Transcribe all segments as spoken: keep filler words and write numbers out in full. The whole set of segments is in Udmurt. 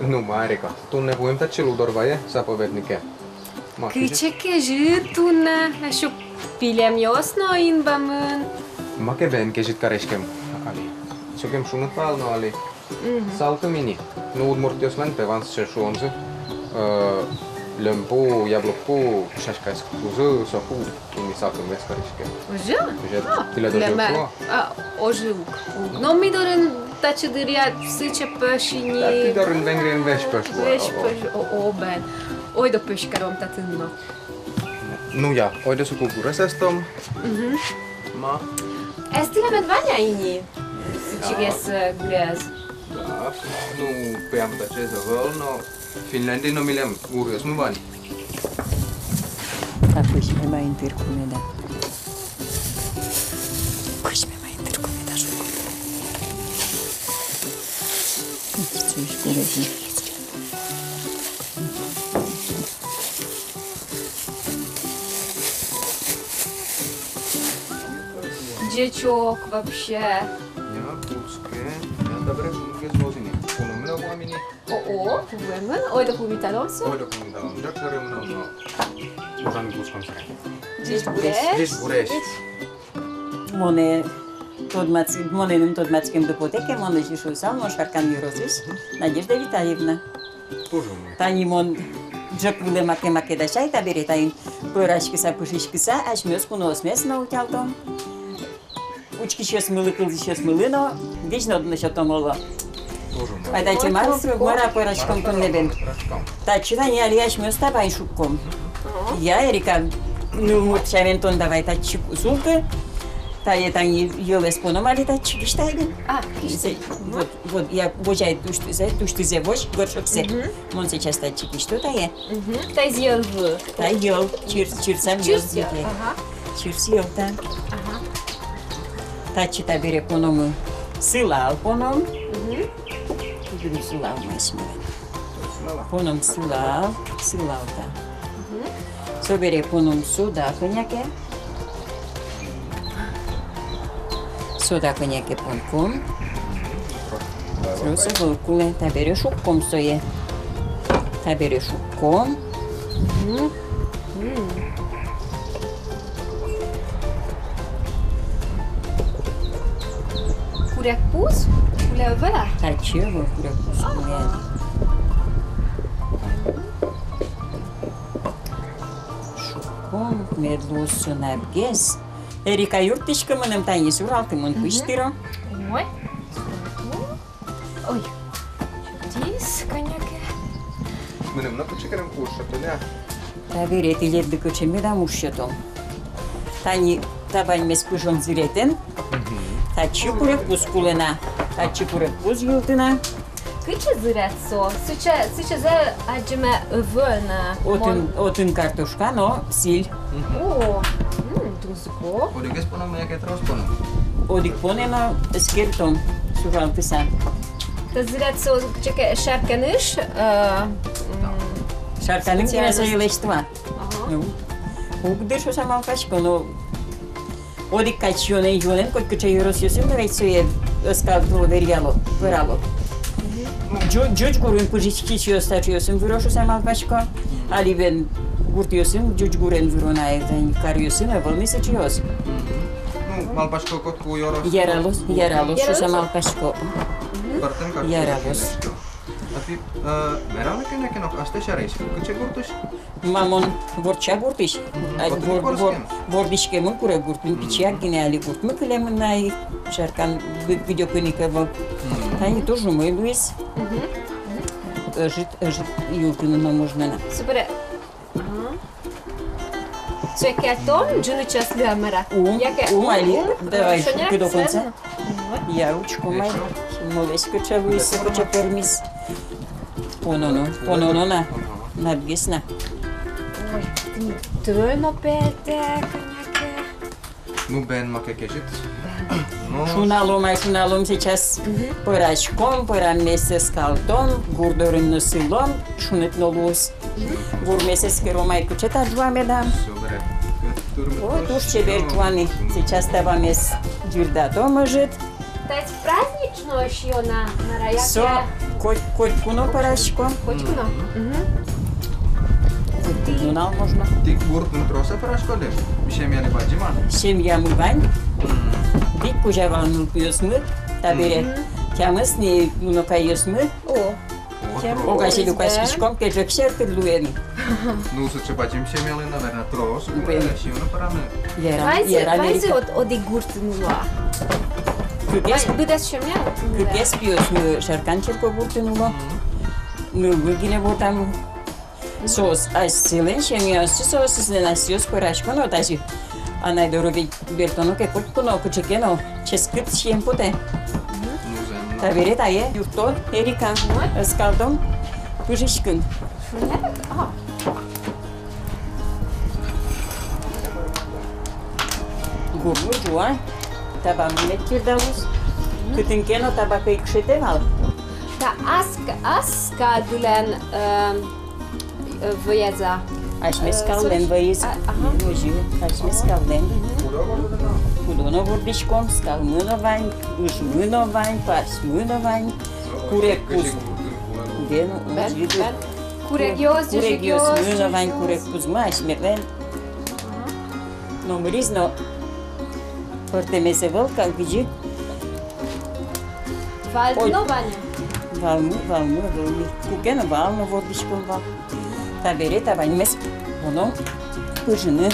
Ну, ма, Эрика, туннэ вуим татчы, Лудорвае, заповеднике. Ма, кызьы? Кыӵе кезьыт туннэ, эшшо пилемъёс но инбамын. Ма, ке бен кезьыт кариськем али. Сокем шуныт вал но али. Мгм. Салкым ини. Ну, удмуртъёслэн, пе, ваньзы шуонзы, э, льӧмпу, яблокпу сяськаяськыкузы, соку ини салкымгес кариське. Озьы? Озьы. А, тӥляд озьы ук-а? А, озьы ук. Но ми дорын татчы дыръя сыӵе пӧсь ини. Татчы дорын Венгриын весь пӧсь луэ. Весь пӧсь, о, о, бен. Ойдо пӧсь каром татын но. Ну я, ойдо соку гурез эстом. Мгм. Ма. Эстӥллям бен вань-а ини? Сыӵегес, э, гурез. Да. Ну, прям таӵеез ӧвӧл, но Финляндиын но милям гуръёсмы вань. А кузьме маин тырку меда. Кузьме маин тырку меда, шуко. Ӟечок вообще. Я, кутске. Я, табере кутске, возьми. Куномы но вуэмын. О-о, вуэмын. Ойдо пумиталом со. Ойдо пумиталом. Ӟечок сярысь мынам но. Ужан кутскон сярысь. Ӟечбуресь. Ӟечбуресь. Монэ тодматс-, монэным тодматскемды потэ ке, мон озьы шуысал, мон Шаркан ёросысь, Надежда Витальевна. Туж умой. Тани мон ӝӧк вылэ маке-маке дасяй, табере таин пӧраськыса, пыжиськыса, асьмеос куноосмес но утялтом. Учкисьёсмылы, кылзӥсьёсмылы но визьнод но сётом, оло. Туж умой. Айдатэ, мар, мар-а пӧраськом туннэ бен. Татчы тани али асьмеос табань шукком. Я, Эрика, ну, вот сямен тон давай татчы султы. Тае тани йӧлэз поном али татчы, кисьтэ ай бен. А, кисьтэ. Вот, вот, я, возь ай тусьтызэ, тусьтызэ возь, горшоксэ. Мгм. Мон сейчас татчы кисьто тае. Мгм. Тае йӧл ву. Тае йӧл, чирс, чирсам йӧл. Чирс йӧл, ага. Чирс йӧл, да. Ага. Татчы табере пономы сылал поном. Мгм. Табере сылал, мась милям. Поном сылал, сылал, да. Мгм. Собере поном сода кӧня ке. Сода кӧня ке понком. Трос ӧвӧл кулэ, табере шукком сое. Табере шукком. Мгм. Мгм. Курегпуз кулэ ӧвӧл-а? Татчы ӧвӧл курегпуз кулэ. Шукком, мед луоз со напгес. Эрика, юрттӥськы мыным, тани суралты, мон пызь тыро. Ой. Ой. Чудӥз кӧня ке. Мыным но кыӵе ке но уж сётоно. Табере тӥледлы кыӵе меда уж сётом. Тани табаньмес пыжон зыретэн. Мгм. Татчы курегпуз кулэ на. Татчы курегпуз йылтыны. Кыӵе зырет со? Сыӵе, сыӵезэ адӟеме ӧвӧл на. Отын, отын картошка но сӥль. Мгм. О, м, тунсыко. Одӥгез поном яке трос поном? Одӥг понэ но эскеритом суралтыса. Та зырет со кыӵе ке Шарканысь, э, м, Шарканын гинэ со лэсьтӥське. Ага. Ну, уг дыр шуса малпасько, но одӥг кадь сиёнэн, юонэн, котькыӵе ёросъёсын но ведь сое ӧскалто, веръяло, пӧрало. Ӟу-, ӟуч гурын пыжиськисьёс таӵеосын выро шуса малпасько. Али бен гуртъёсын ӟуч гурын выро на, э, тани каръёсын ӧвӧл ни сыӵеос. Мгм. Ну, малпасько, котьку ёрос. Яралоз, яралоз шуса малпасько. Яралоз. А тӥ, э, вералэ кӧня ке но астэ сярысь, кыӵе гуртысь? Ма, мон Ворча гуртысь. Мгм. А, Вор-, Вор-, Вордӥськемын Куреггуртын, пичияк гинэ али гуртмы кылемын на, и Шаркан бы-, быдёкын ик ӧвӧл. Мгм. Тани туж умой луиз. Мгм. Ӧжыт, ӧжыт йылтыны но можно на. Супер. Ага. Сое кертом, ӝыны час луэ-а, мар-а? Ум, яке ум али, ум, давай, шонер кыдо конца. Сразу. Я, учком ай. Молодец, кыӵе луиз, кыӵе пӧрмиз. Пононо, пононо на. Надгес на. Ой, тӥни тӧ но пертэ кӧня ке. Ну, бен, маке кезьыт. Ну, шуналом ай, шуналом сейчас. Мгм. Пӧраськом, пӧраммес эскалтом, гур дорын но сылом, шуныт но луоз. Гурмес эскером ай, кыӵе та ӝуа меда. Всё, бере. О, туж чебер ӝуа ни. Сейчас табамес ӟырдатом ӧжыт. Таиз праздничной сиён-а, мар-а, яке? Со Коть, котьку но пӧрасько. Котьку но? Мгм. Котьку но нунал можно. Тӥ гуртын трос-а пӧраськоды? Семьяды бадӟым-а? Семьямы вань. Мгм. Вить кузя вал нылпиосмы, табере. Мгм. Тямыс ни унокайёсмы. О. Огазьы люкаськиськом, кежек сьӧртыд луэ ни. Ну, сыӵе бадӟым семьялы, наверно, трос. Бен. Сиёно пӧраны. Яра, ваньзы, яра, ваньзы Америка. Од-, одӥг гуртын уло-а? Кыкез. Вань, быдэс семья? Кыкез пиосмы Шаркан черкогуртын уло. Мгм. Ныллы гинэ вордамы. Соос асьсэлэн семьяоссы, соосызлэн асьсэос пӧрасько но, тазьы анай доры ведь бертоно ке, котьку но, кыӵе ке но ческыт сием потэ. Мгм. Табере тае юртто Эрика. Ой. Ӧскалтом пыжиськыны. Шуныт? Ага. Гурмы ӝуа, табамы мед тирдалоз. Мгм. Кытын ке но таба кӧй кышетэ вал. Та ас к-, ас кадылэн, э, э, вӧязы-а? Асьме скаллэн вӧязы. А, ага. Озьы, асьме скаллэн. Мгм. Пудо но вордӥськом, скалмы но вань, ыжмы но вань, парсьмы но вань, курегпуз. Бен, бен. Озьы. Курегъёс, курегъёсмы но вань, курегпузмы асьмелэн. Ага. Номырыз но пӧртэмез ӧвӧл кадь, кызьы. Вал но вань. Валмы, валмы, валмы. Куке но вал но вордӥськом вал. Табере та ваньмес поном пыжыны.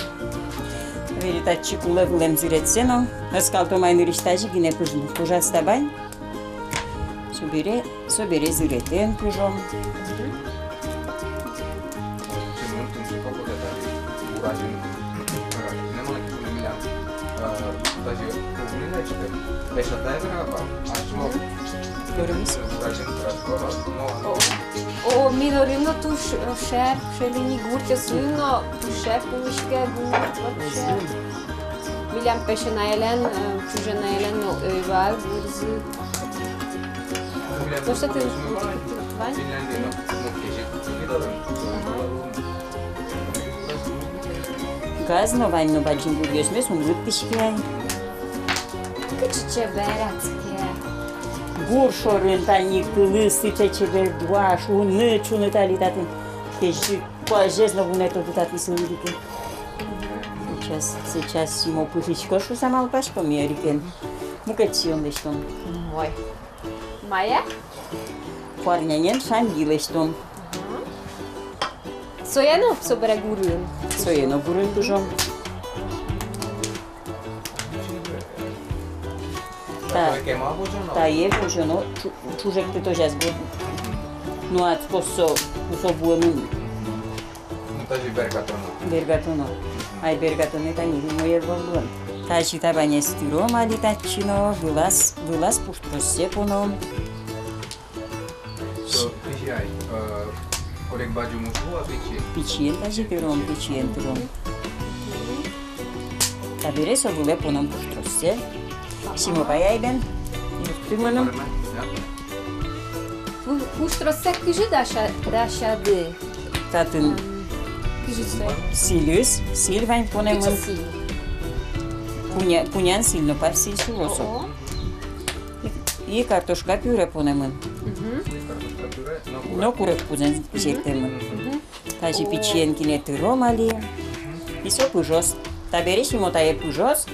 Табере татчы кулэ вылэм зыретсэ но. Ӧскалтом ай нырысь тазьы гинэ пыжыны. Пыжаз табань. Собере, собере зыретэн пыжом. Мгм. О, о, ми дорын но туж, э, шер, шер ини гуртъёсын но туж шер пумиське гурт вообще. Милям песянаелэн, э, ӵуженаелэн но ӧй вал гурзы. Просто ты, ты, ты, вань? Ага. Газ но вань но, бадӟым гуръёсмес ум лыктӥське ай. Кыӵе чебер адске. Гур шорын тани тылыз сыӵе чебер, дуаш, уны, чуны тали татын. Кызьы куазез но вунэтоды татын сылӥды ке. Сейчас, сейчас Симо пыжиськоз шуса малпасько ми Эрикен. Мукет сиён лэсьтом. Ой. Мае? Куарнянен шаньги лэсьтом. Мгм. Сое но, собере гурын. Сое но гурын пыжом. Та, тае вожоно, ӵу-, ӵужектытозяз гурын. Ну, ат косо, кусо вуэмын. Ну, тазьы бергатоно. Бергатоно. Ай, бергатоно, тани умой ӧвӧл луэ. Тазьы табанез тыром али татчы но, вылаз, вылаз пуштроссэ поном. Со пичи ай, э, курег бадӟым уз луы-а, пичиен? Пичиен тазьы тыром, пичиен тыром. Табере со вылэ поном пуштроссэ. Симо, вай ай бен. Юртты мыным. Пу-, пуштроссэ кызьы дася-, дасяды? Татын. Кызьы со? Сӥльыз, сӥль вань понэмын. Кызьы сӥль? Куня-, кунян сӥль но, пар сӥль сюро со. О-о. И, и картошка пюре понэмын. Мгм. Но курегпузэн сэртэмын. Мгм. Тазьы пичиен гинэ тыром али. И со пыжоз. Табере Симо тае пыжоз.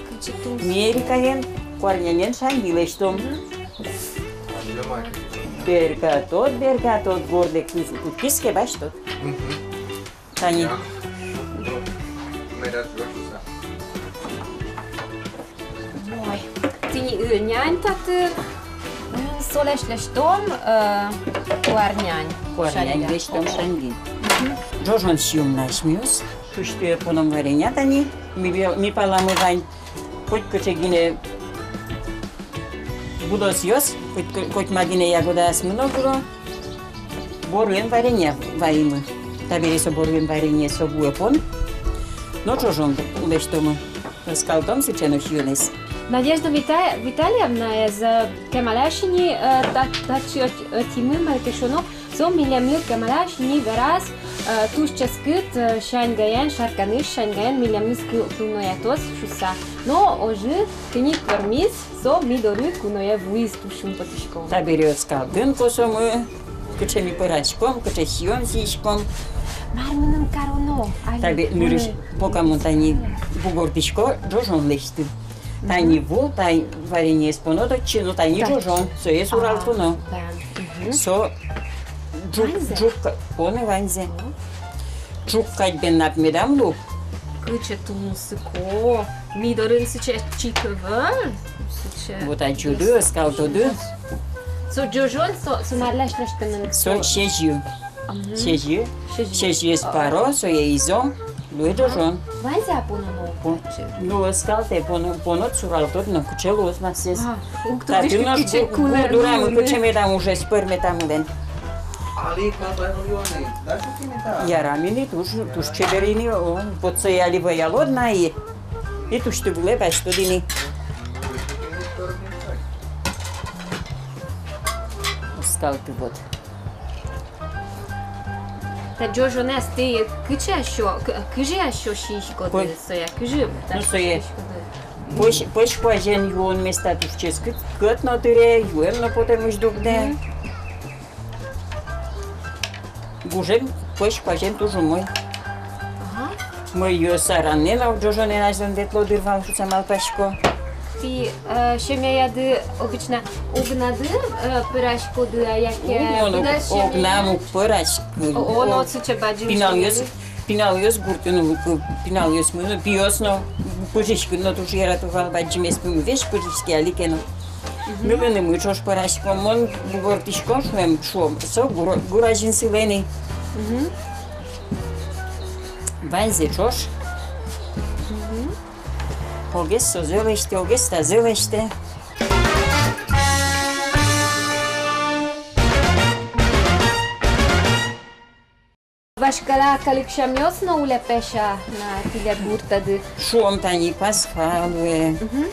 Ми Эрикаен куарнянен шаньги лэсьтом. Мгм. Бергатод, бергатод, горд лыктӥз ке, басьтод. Мгм. Тани. Ой, тӥни, э, нянь татын, э, солэсь лэсьтом, э, куарнянь. Куарнянь лэсьтом шаньги. Мгм. Ӝожон сиём на асьмеос. Тусьтые поном варенья тани. Ми пе-, ми паламы вань котькыӵе гинэ будосъёс, коть, коть ма гинэ ягодаосмы но вуо. Борыен варенья ваимы. Табере со борыен варенье со вуэ пон. Но ӵожон лэсьтомы. Ӧскалтом сыӵе но сиёнэз. Надежда Вита-, Витальевнаез, э, кемалась ини, э, та-, татчы ӧт-, ӧтимы, мар ке шуоно, со милемлы кемалась ини вераз, э, туж ческыт, э, шаньгаен, Шарканысь шаньгаен милемыз ку-, куноятоз шуса. Но озьы тӥни пӧрмиз, со ми доры куное вуиз, туж шумпотӥськом. Табере ӧскалтыны косомы. Кыӵе ми пӧраськом, кыӵе сиён сиськом. Мар мыным кароно али? Табере нырысь пока мон тани бугортӥсько, ӝожон лэсьтӥ. Тани ву, тани вареньеез поно отчы, но тани ӝожон, сое суралтоно. Со ӝук, ӝук ка-, поно ваньзэ. Ӝук кадь бен нап медам лу. Кыӵе тунсыко. Ми дорын сыӵе чик ӧвӧл. Сыӵе. Вот адӟоды, оскалтоды. Со ӝожон, со, со марлэсь лэсьтэмын? Со сезьы. Сезьы. Сезьы. Сезьыез паро, сое изом, луэ ӝожон. Ваньзэ-а пононо? Пон-, ну, оскалтэ, поно-, понод, суралтод но, кыӵе луоз на сез. А, уг тодӥськы, татын нош кыӵе гу-, кулэ гу-, дурамы, кыӵе медам ужез пӧрме та мылэн. Али ик малпай вал юаны, дась ик ини та. Ярам ини, туж, туж чебер ини, о, вот сое али вӧялод на и, и тусьты вылэ басьтод ини. Оскалты вот. Та ӝожонэз тӥ кыӵе асьсё, к-, кызьы асьсё сиськоды, сое, кызьы? Ну, сое. Пӧсь, пӧсь куазен юон места туж ческыт, кӧт но тыре, юэм но потэмысь дугдэ. Гужем пӧсь куазен туж умой. Ага. Мӧйыос аранэн но, ӝожонэн азьлон ветло дыр вал шуса малпасько. Тӥ, э, семьяяды обычно огнады, э, пӧраськоды-а, яке кудаз семья? Огнам уг пӧраськы. О, о, но сыӵе бадӟым семьяды. Пиналъёс, пиналъёс гуртын уло ке, пиналъёсмы но, пиос но, пыжиськыны но туж ярато вал, бадӟымез пумы весь пыжиське али ке но. Мгм. Нылынымы ӵош пӧраськом, мон бугортӥсько шуэм, шуом, со гур-, гур азьын сылэ ни. Мгм. Ваньзэ ӵош. Мгм. Огез созэ лэсьтэ, огез тазэ лэсьтэ. Вашкала калык сямъёс но улэпесь-а на тӥлед гуртады? Шуом, тани Пасха луэ. Мгм.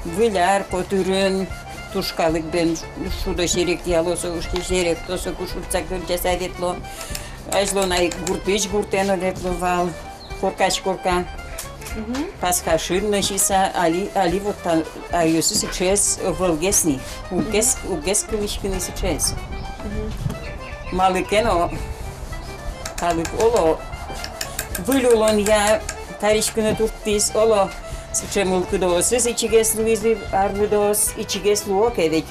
Выль ар котырын туж калык бен шудо серекъяло, со уж ке серекто, соку шудса кырӟаса ветло. Азьло на ик гуртысь гуртэ но ветло вал. Коркась корка. Мгм. Пасха шыд но сиса, али, али вот та аръёсы сыӵеез ӧвӧлгес ни. Уггес, мгм, уггес кылӥськы ни сыӵеез. Мгм. Малы ке но калык, оло, выль улонъя кариськыны турттӥз, оло, сыӵе мылкыдоосыз ичигес луизы, арлыдоос ичигес луо ке ведь.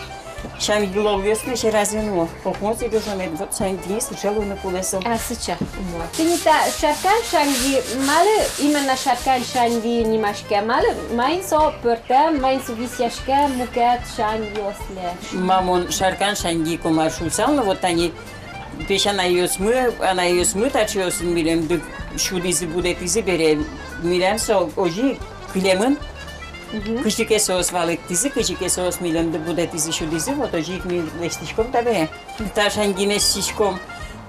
Сямъёс но сьӧразы но, окмоз ик ӝожонэд, вот сямъёс сыӵе луыны кулэ со. А, сыӵе. Умой. Тӥни та Шаркан шаньги, малы именно Шаркан шаньги нимаське, малы, маин со пӧртэм, маин со висъяське мукет шаньгиослэсь? Ма мон Шаркан шаньги ик мар шуысал но, вот тани песянайёсмы, анайёсмы таӵеосын милемды сюдӥзы, будэтӥзы бере, милям со озьы кылемын. Мгм. Кызьы ке соос валэктӥзы, кызьы ке соос милемды будэтӥзы, сюдӥзы, вот озьы ик ми лэсьтӥськом табере. Та шаньгимес сиськом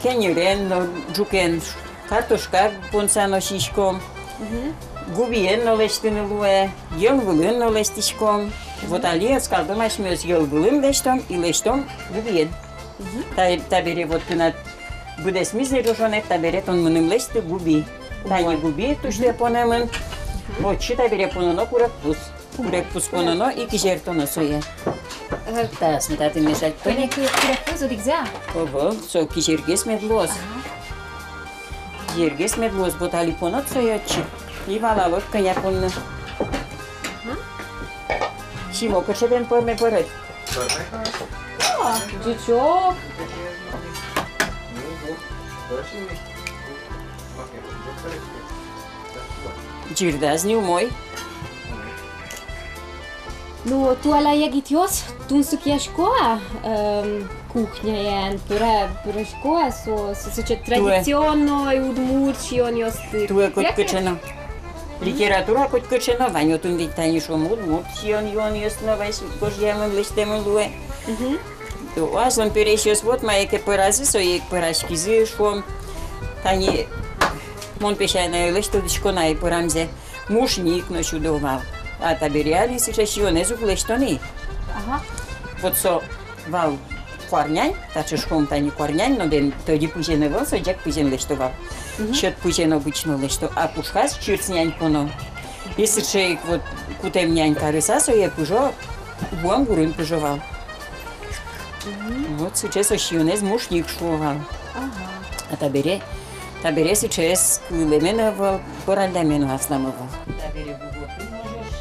кеньырен но, ӝукен, картошка понса но сиськом. Мгм. Губиен но лэсьтыны луэ, йӧл вылын но лэсьтӥськом. Мгм. Вот али оскалтом асьмеос йӧл вылын лэсьтом и лэсьтом губиен. Мгм. Та-, табере вот тынад быдэсмиз ни ӝожонэд, табере тон мыным лэсьты губи. Тани губи тусьтэ понэмын. Мгм. Отчы табере пононо курегпуз. Курегпуз пононо и кизертоно сое. Ага. Та сметанады мешать пони. Курегпуз одӥгзэ-а? Ого, со кизергес мед луоз. Ага. Кизергес мед луоз, вот али понод сое отчы. И валалод кӧня понны. Мгм. Симо кыӵе бен пӧрме пӧред. О, ӟучок. Ӟырдаз ни умой. Ну, туала егитъёс тунсыкъясько-а, эм, кухняен, пыра-, пырисько-а со, со сыӵе традиционной удмурт сиёнъёсты? Туэ котькыӵе но. Литература котькыӵе но вань, отын ведь тани шуом, удмурт сиён-юонъёс но вазь гожъямын, лэсьтэмын луэ. Мгм. Азьлон пересьёс вот мае ке пӧразы, сое ик пӧраськизы, шуом. Тани мон песянайлэсь тодӥсько на ай пӧрамзэ. Мушник но сюдо вал. А табере али сыӵе сиёнэз уг лэсьто ни. Ага. Вот со вал куарнянь, таӵе шуом тани куарнянь, но бен тӧдьы пызен ӧвӧл, со ӟег пызен лэсьто вал. Мгм. Сьӧд пызен обычно лэсьто, а пушказ чырс нянь поно. И сыӵе ик вот кутэм нянь карыса, сое пыжо, вуэм гурын пыжо вал. Вот сыӵе со сиёнэз мушник шуо вал. Ага. А табере, табере сыӵеез кылэмен ӧвӧл, пӧраллямен аслам ӧвӧл. Табере бугуртын можешь.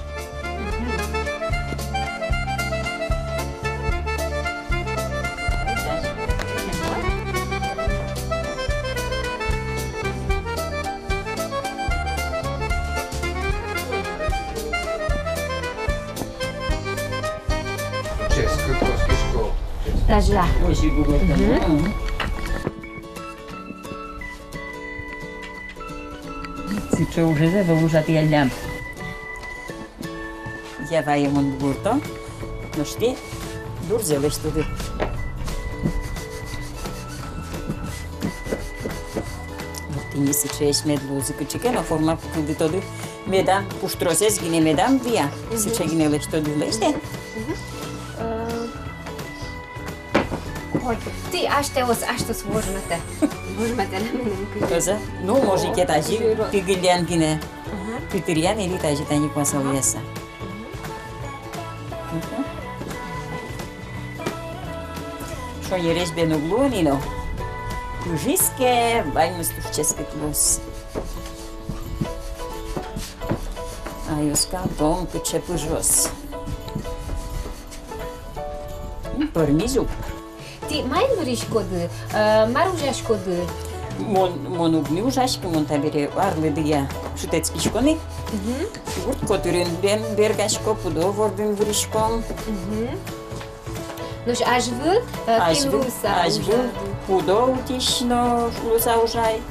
Ческыт кошкисько. Тазьы-а? Озьы бугуртын. Мгм. Сыӵе ужез ӧвӧл ужатӥяллям. Я вае мон бугурто, нош тӥ дурзэ лэсьтоды. Вот тӥни сыӵеесь мед луозы, кыӵе ке но форма кылдытоды. Медам, пуштросэз гинэ медам вия, мгм, сыӵе гинэ лэсьтоды, лэсьтэ. Мгм. Э, ой, тӥ асьтэос, асьтэос вожматэ. Вожматэ на мыным кызьы. Кызьы? Ну, может, ке тазьы, о, кызьы ро-, пигыллян гинэ. Ага. Питыръян или тазьы тани куасал, ага, яса. Мгм. Шонересь бен уг луы ни но. Пыжиське, ваньмыз туж ческыт луоз. Ай, оскалтом, кыӵе пыжоз. М, пӧрмиз ук. Тӥ маин вырӥськоды, э, мар ужаськоды? Мон, мон уг ни ужаськы, мон табере арлыдыя шутэтскисько ни. Мгм. Гурт котырын бен бергасько, пудо вордын вырӥськом. Мгм. Нош азьвыл, э, азьвыл, кин луыса, азьвыл ужа? Пудо утись но луыса ужай.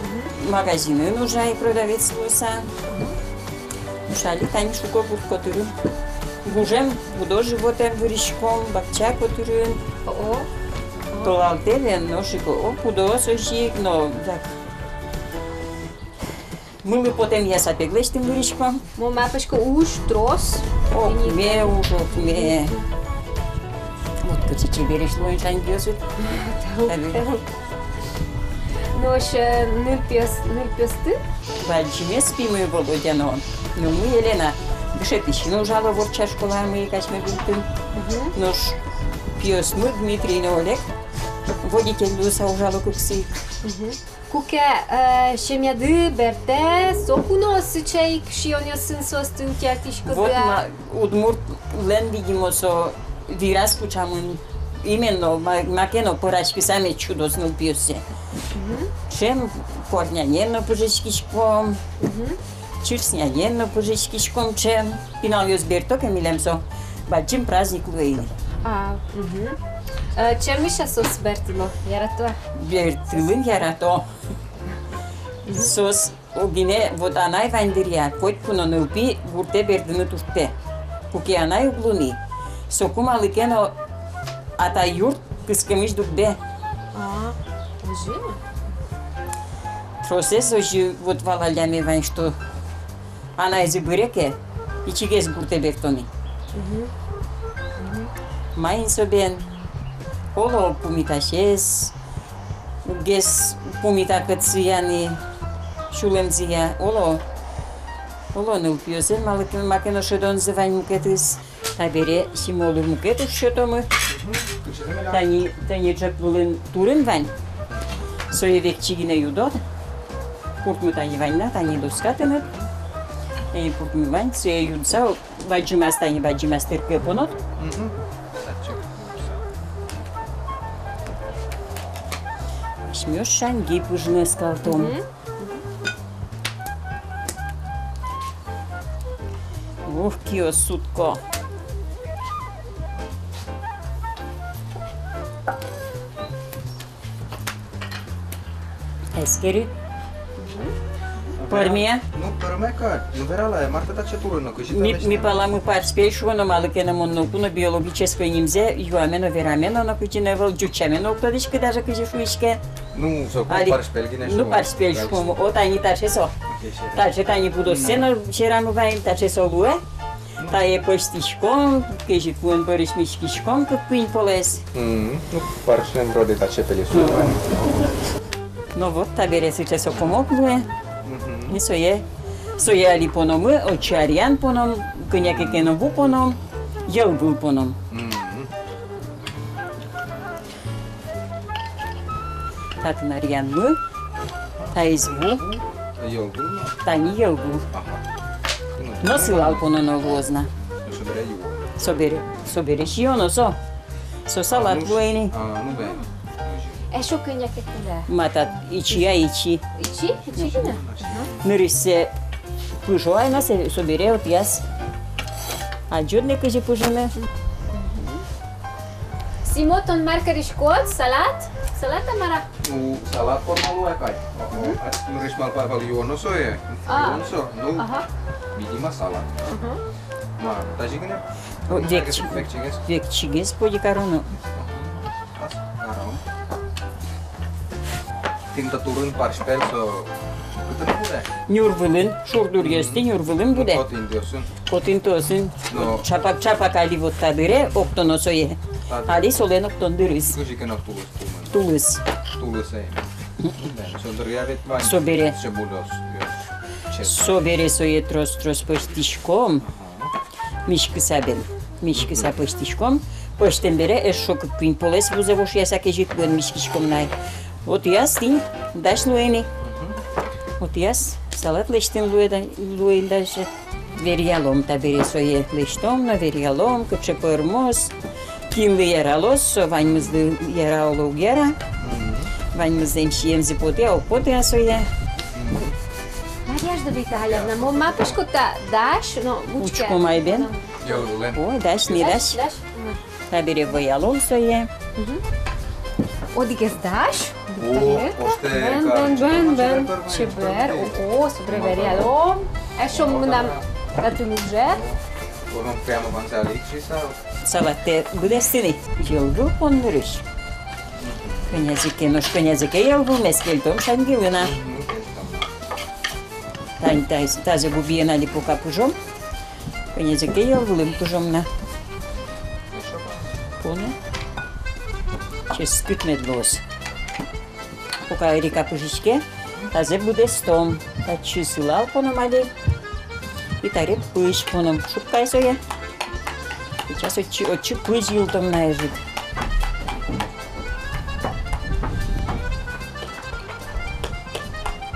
Мгм. Магазинын ужай продавец луыса. Мгм. Нош али тани шуко гурт котырын. Гужем пудо животэн вырӥськом, бакча котырын. О-о. Толалтэ вен нош ик, о, пудоос озьы ик но, так. Мылы потэм яса пеглэсьтым вырӥськом. Мон малпасько, уж трос. Окме, уж окме. Вот кыӵе чебересь луэ шаньгиосыд. Тау, тау. Нош, э, нылпиос, нылпиосты? Бадӟымез пимы Володя но нылмы Елена. Дышетӥсьын ужало Ворча школаямы ик асьме гуртын. Мгм. Нош пиосмы Дмитрий но Олег водитель луыса ужало кыксы ик. Мгм. Куке, э, семьяды бертэ, соку но сыӵе ик сиёнъёсын соосты утялтӥськоды-а? Вот ма-, удмуртлэн, видимо, со вираз кучамын именно, ма-, маке но пӧраськыса мед сюдоз нылпиоссэ. Мгм. Ӵем куартнянен но пыжиськиськом. Мгм. Чырснянен но пыжиськиськом ӵем. Пиналъёс берто ке милем, со бадӟым праздник луэ ини. А, мгм. Э, ӵемысь-а соос бертыло, ярато-а? Бертылын ярато. Мгм. Соос огинэ, вот анай вань дыръя, котьку но нылпи гуртэ бертыны туртте. Куке анай уг луы ни, соку малы ке но атай юрт кыскемысь дугдэ. А, озьы-а? Тросэз озьы вот валалляме вань, что анайзы быре ке, ичигес гуртэ бертоно. Мгм. Мгм. Маин со бен, оло, пумитасез, уггес пумита кӧтсыя ни, сюлэмзыя, оло, оло, нылпиослэн малы ке, маке но шӧдонзы вань мукетыз. Табере Симолы мукет уж сётомы. Тани, тани ӝӧк вылын турын вань. Сое векчи гинэ юдод. Пуртмы тани вань на, тани доска тыныд. Тани пуртмы вань, сое юдса, бадӟымаз, тани бадӟымаз тэркыпе понод. Мгм. Асьмеос шаньги пыжны оскалтом. Мгм. Ух, киос сутко. Эскери. Пӧрме-а? Ну, пӧрме кадь. Ну, вералэ, мар тӥ таӵе турын но, кызьы тӥ лэсьтӥды? Ми, ми паламы парсь пель шуо но, малы ке но мон ноку но биологической нимзэ юаме но, вераме но, но кызьы но ӧвӧл, ӟучаме но уг тодӥськы даже, кызьы шуиське. Ну, соку али парсь пель гинэ шуо. Ну, парсь пель шуом. О, тани таӵе со. Окей, сере. Таӵе тани пудоссэ но серамы ваем, таӵе со луэ. Тае пӧзьтӥськом, кезьыт вуэн пӧрысь миськиськом кык-куинь полэс. Мгм. Ну, парсьлэн вроде таӵе пелез луэ. Но вот табере сыӵе со комок луэ. Мгм. И сое, сое али пономы, отчы аръян поном, кӧня ке ке но ву поном, йӧлвыл поном. Мгм. Татын аръянмы, таиз ву. Йӧлву но? Тани йӧлву. Ага. Но сылал пононо луоз на. Собере юо. Собере, собере сиёно со. Со салат луэ ини. А, ну бен. Эшшо кӧня ке кулэ? Ма тат ичи-а, ичи. Ичи? Ичи гинэ? Нырысьсэ пыжо ай на, со-, собере отӥяз адӟод ни, кызьы пыжыны. Симо, тон мар кариськод? Салат? Салат-а, мар-а? Ну, салат форма луэ кадь. Мгм. А нырысь малпай вал юоно сое. А. Юоно со. Ну, ага, видимо, салат. Мгм. Ма, тазьы гинэ? О, векчи-, векчигес. Векчигес поди кароно. Ас каром. Тӥни та турын парсь пель со кытын кулэ? Нюр вылын, шур дуръёстӥ нюр вылын будэ. Кот интыосын. Кот интыосын. Но. Чапак, чапак али вот та дыре октоно сое. Та дыр. Али солэн октон дырыз. Кызьы ке но тулыс пумын. Тулыс. Тулыс ай. Бен, со дыръя ведь вань. Собере. Чебулёс. Чеб. Собере сое трос-трос пӧзьтӥськом. Ага. Миськыса бен. Миськыса пӧзьтӥськом. Пӧзьтэм бере эшшо кык-куинь полэс вузэ вошъяса кезьыт луэн миськиськом на ай. Отӥяз тӥни дась луэ ини. Мгм. Отӥяз салат лэсьтыны луэ да, луэ ини дась. Веръялом табере сое, лэсьтом но веръялом, кыӵе пӧрмоз. Кинлы яралоз, со ваньмызлы яра, оло уг яра. Мгм. Ваньмызлэн сиемзы потэ-а, уг поты-а сое. Мгм. Надежда Витальевна, мон малпасько, та дась, но учке. Учком ай бен. Ой, дась ни, дась. Дась, дась. Мгм. Табере вӧялом сое. Мгм. Одӥгез дась. О, бен, бен, бен, бен. Чебер. О, о, собере веръялом. Эшшо мынам татын уже. О, прямо ваньзэ али ик сиса. Салатэ быдэстыны. Йӧлвыл пон нырысь. Кӧнязэ ке, нош кӧнязэ ке йӧлвылмес кельтом шаньгилы на. Мгм, кельтом. Тани та-, тазэ губиен али пока пыжом. Кӧнязэ ке йӧлвылын пыжом на. Поно. Ческыт мед луоз. Пока Эрика пыжиське, тазэ быдэстом. Татчы сылал поном али. И табере пызь поном. Шуккай сое. Сейчас отчы, отчы пызь йылтом на ӧжыт.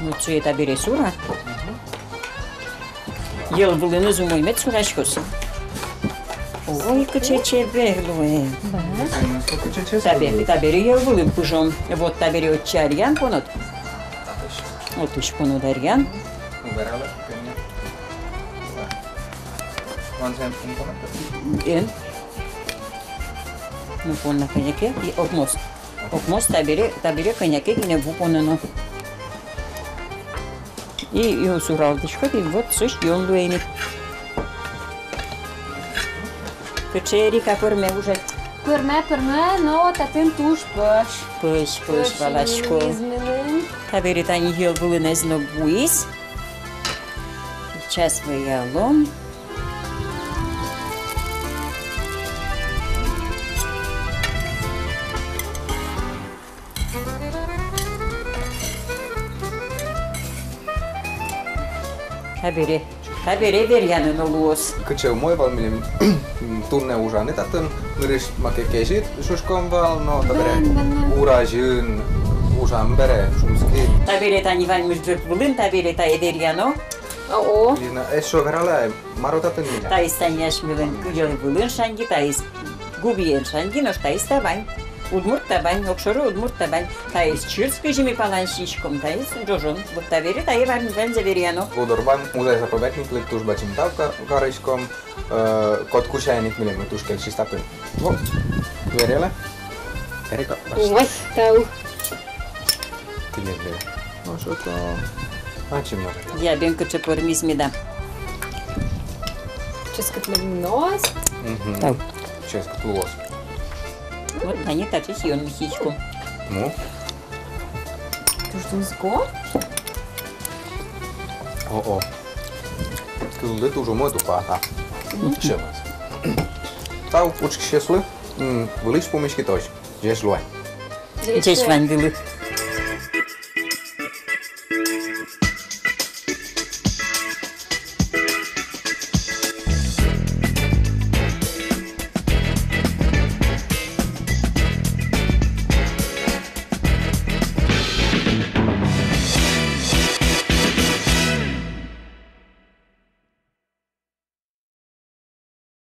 Вот сое табере сура. Йӧлвылыныз умой мед сураськоз. Ой, кыӵе чебер луэ. Табе-, табере йӧлвылын пыжом. Вот табере отчы аръян понод. Отысь понод аръян. Эн. Ну, понна кӧня ке, и окмоз. Окмоз табере, табере кӧня ке гинэ ву пононо. И, и суралтӥськод, и вот со сиён луэ ини. Кыӵе, Эрика, пӧрме ужед? Пӧрме, пӧрме, но татын туж пӧсь. Пӧсь, пӧсь, пӧсь валасько. Измены, измены. Табере тани йӧлвылынэз но вуиз. Сейчас вӧялом. Табере, табере веръяны но луоз. Кыӵе умой вал милем туннэ ужаны татын, нырысь маке кезьыт шуиськом вал, но табере, бен, бен, бен, уразьын ужам бере, шумскын. Табере тани ваньмыз ӝӧк вылын, табере тае веръяно. О-о. Лина, эшшо вералэ, мар татын милям? Таиз тани асьмелэн йӧлвылын шаньги, таиз губиен шаньги, нош таиз табань. Удмурт табань, огшоры удмурт табань. Таиз чырс, кызьы ми палан сиськом, таиз ӝожон. Вот табере тае вань, ваньзэ веръяно. Гудорван музей-заповедниклы туж бадӟым тау ка-, кариськом. Э, котькуӵе ик милемлы туж кельшиз татын. Вот. Вералэ. Эрика, ваш. Ой, тау. Тӥледлы. Нош ото. Ачим но. Я, бен, кыӵе пӧрмиз меда. Ческыт луоз. Мгм. Тау. Ческыт луоз. Вот, тани таӵе сиён ми сиськом. Ну. Туж тунсыко. О-о. Кылды туж умой тупа, а. Мгм. Сиёнэз. Тау учкисьёслы, м, вылысь пумиськытозь. Ӟеч луэ. Ӟеч ваньдылы.